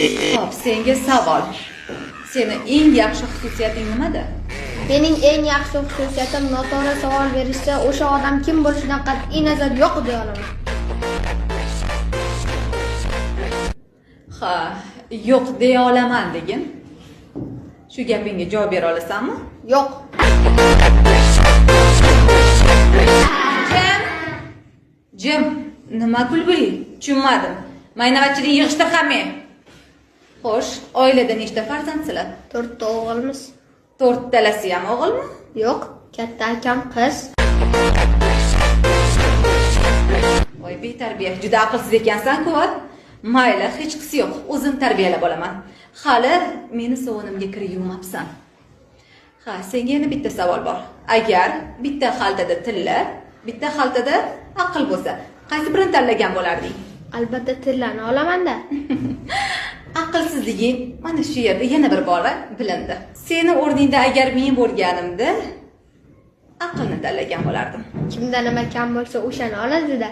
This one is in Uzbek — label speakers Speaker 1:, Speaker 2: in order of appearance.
Speaker 1: Xo'p, senga savol. Seni eng yaxshi xususiyating nimada?
Speaker 2: Mening eng yaxshi xususiyatim noto'g'ri savol berishsa, o'sha odam kim bo'lishidan qat'iy nazar yo'q deya olaman.
Speaker 1: Ha, yo'q deya olaman degin. Shu gapingga javob bera olasanmi?
Speaker 2: Yo'q.
Speaker 1: Jim. Jim, nima kulguli? Tushunmadim. Maynavatchilik yig'ishtir hammang. Xo'sh, oilada nechta farzandsizlar?
Speaker 2: To'rtta o'g'ilmiz.
Speaker 1: To'rttalasi ham o'g'ilmi?
Speaker 2: Yo'q, katta akam qiz.
Speaker 1: Voy betarbiya, juda aqlsiz ekansan-ku. Mayli, hech qisi yo'q. O'zim tarbiyalab olaman. Hali meni sovunimga kir yuvmabsan. Ha, senga yana bitta savol bor. Agar bitta xaltada tilla, bitta xaltada aql bo'lsa, qaysi birini tanlagan bo'larding?
Speaker 2: Albatta tillani olaman-da.
Speaker 1: Aqlsizliging mana shu yerda yana bir bora bilindi. Seni o'rningda agar men bo'lganimda aqlni tanlagan bo'lardim.
Speaker 2: Kimda nima kam bo'lsa, o'shani oladi-da.